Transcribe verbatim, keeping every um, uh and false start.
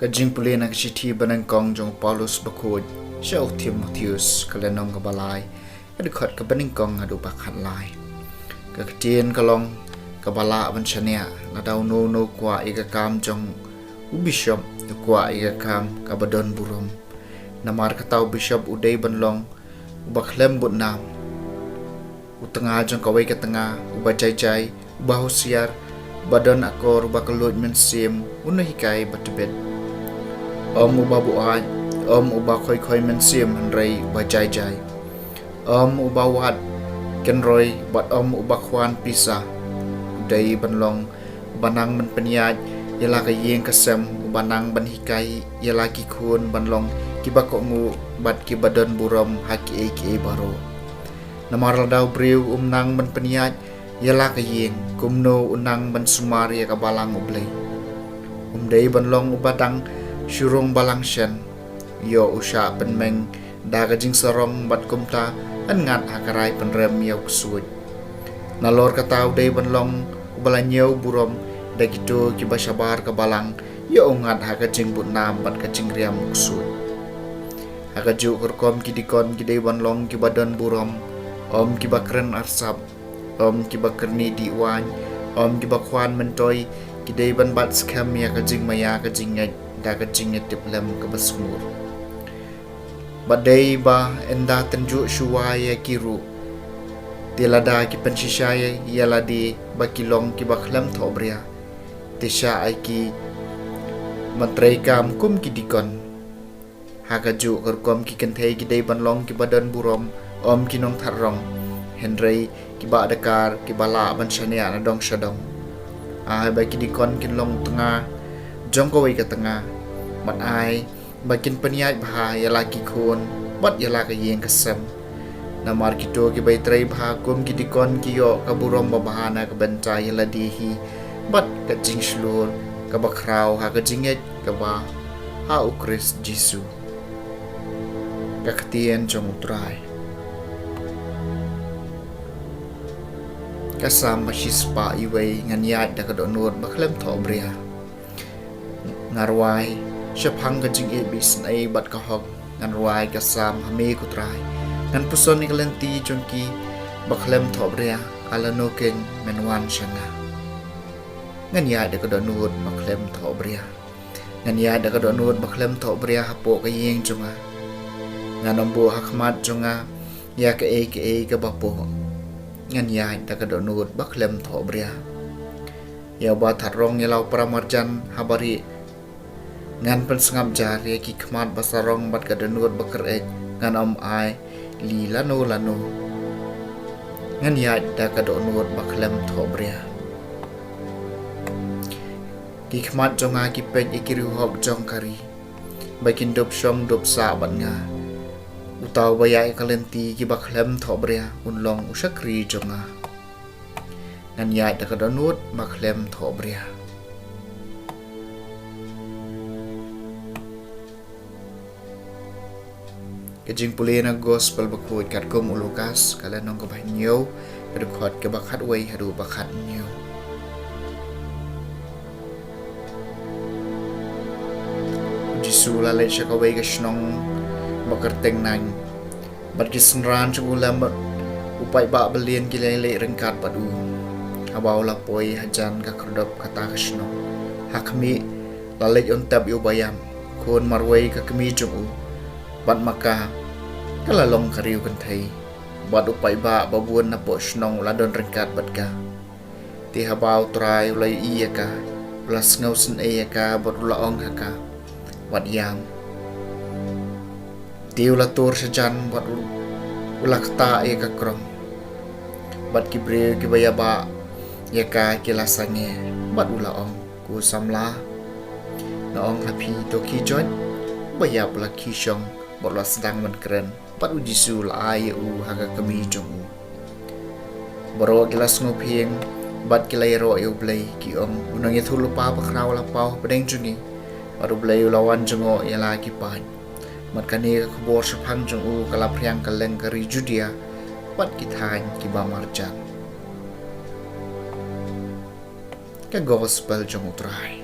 Ka jingpule na ka shithi banyngkong jong u Paulus bakhuid sha u Timotheus, ka lynnong kaba lai, ka dkhot kaba nyngkong haduh ba khatlai. Ka ktien ka long kaba lah ban shaniah, lada uno uno u kwah ïa ka kam jong u bishop, u kwah ïa ka kam kaba don burom. Namar kata u bishop u dei ban long uba khlem bud nam, u tnga jong kawei ka tnga, uba jai jai, uba husiar, uba don akor, uba kylluid mynsiem, un hikai ba tbit. Ym uba buaid, ym uba khoi khoi mynsiem, hynrei uba jai jai. Ym uba wad kynroi, bad ym uba khwan pisa. U dei ban long uba nang ban pynïaid ïa la ka ïing ka sem, uba nang ban hikai ïa la ki khun ban long kiba kohnguh bad kiba don burom ha kiei kiei baroh. Namar lada u briew um nang ban pynïaid ïa la ka ïing, kumno u nang ban sumar ïa ka balang U Blei? Um dei ban long uba dang shu rung balang shen, ïoh u shah pynmeng da ka jingsarong bad kumta yn ngat ha ka rai pynrem ïa u ksuid. Nalor kata u dei ban long uba la ñiew burom da kito kiba shabar ka balang, ïoh u ngat ha ka jingbud nam bad ka jingriam u ksuid. Ha kajuh ka rukom ki dikon ki dei ban long kiba don burom, ym kiba kren arsap, ym kiba kyrni dih waiñ, ym kiba khwan myntoi, ki dei ban bat skhem ïa ka jingmaïa ka jingngeit da ka jingïatiplem kaba sngewbha. Bad dei ba ynda tynjuh shuwa ïa ki ruh. Te lada ki pynshisha ïa lade ba ki long kiba khlem thohbria, te shah ai ki ban treikam kum ki dikon. Ha kajuh ka rukom ki kynthei ki dei ban long kiba don burom, ym ki nongthadrang, hynrei kiba dakar, kiba lah ban shaniah na dong sha dong. Ai ba ki dikon kin long tnga jong kawei ka tnga, bad ai ba kin pynïaid bha ïa la ki khun bad ïa la ka ïing ka sem. Namar kito kiba ïatrei bha kum ki dikon ki ïoh ka burom babha na ka bynta ïa lade hi bad ka jingshlur kaba khraw ha ka jingngeit kaba ha U Khrist Jisu. Ka ktien jong U Trai. Ka Salm ba shispah wei. Ngan ïaid da ka dohnud ba khlem thohbria. Nga rwai shaphang ka jingïeit ba isynei bad ka hok. Ngan rwai ka Salm ha me ko Trai. Ngan puson ïa ka lynti jong kiba khlem thohbria, ka lano keiñ men wan sha nga. Ngan ïaid da ka dohnud ba khlem thohbria. Ngan ïaid da ka dohnud ba khlem thohbria hapoh ka ïing jong nga. Ngan ym buh ha khmat jong nga ïa kaei kaei kaba poh. Ngan ïaid da ka dohnud ba khlem thohbria. Ïa uba thadrang ïa la u paramarjan ha barieh. Ngan pynsngap jar ïa ki khmat ba sarong bad ka dohnud ba kyr-eit, ngan ym ai lih lano lano. Ngan ïaid da ka dohnud ba khlem thohbria. Ki khmat jong nga ki peit ïa ki riewhok jong ka ri, ba kin dup shong dup sah bad nga. Uta uba ïaid ïa ka lynti kiba khlem thohbria un long u shakri jong nga. Ngan ïaid da ka dohnud ba khlem thohbria. Ka jingpule na Gospel bakhuid katkum u Lukas, ka lynnong kaba hynñiew, ka dkhot kaba khatwei haduh ba khathynñiew. U Jisu u la leit sha kawei ka shnong ba kyrteng Nain. Bad ki synran jong u lem bad u paidbah balieh ki la ïaleit ryngkat bad u. Haba u la poi hajan ka khyrdop kata ka shnong, ha khmih, la leit un tep ïa u ba ïap, khun marwei ka kmie jong u. Bad ma ka, ka la long ka riew kynthei. Bad u paidbah ba bun napoh shnong u la don ryngkat bad ka. Te haba u Trai u la ïohi ïa ka, u la sngewsynei ïa ka bad u la ong ha ka, wat ïam. Te u la tur shajan bad u, u la ktah ïa ka krong. Bad ki briew kiba ïabah ïa ka ki la sangeh, bad u la ong, ko samla, Nga ong ha phi, to khie joit. Ba ïap la khie shong, bad la sdang ban kren. Bad U Jisu u la ai ïa u ha ka kmie jong u. Baroh ki la sngewphieng bad ki la ïaroh ïa U Blei, ki ong, u nongïathuhlypa bakhraw la paw hapdeng jong ngi, bad U Blei u la wan jngoh ïa la ki paid. Bad kane ka khubor shaphang jong u ka la phriang kylleng ka ri Judia bad ki thaiñ kiba marjan. Ka Gospel jong U Trai.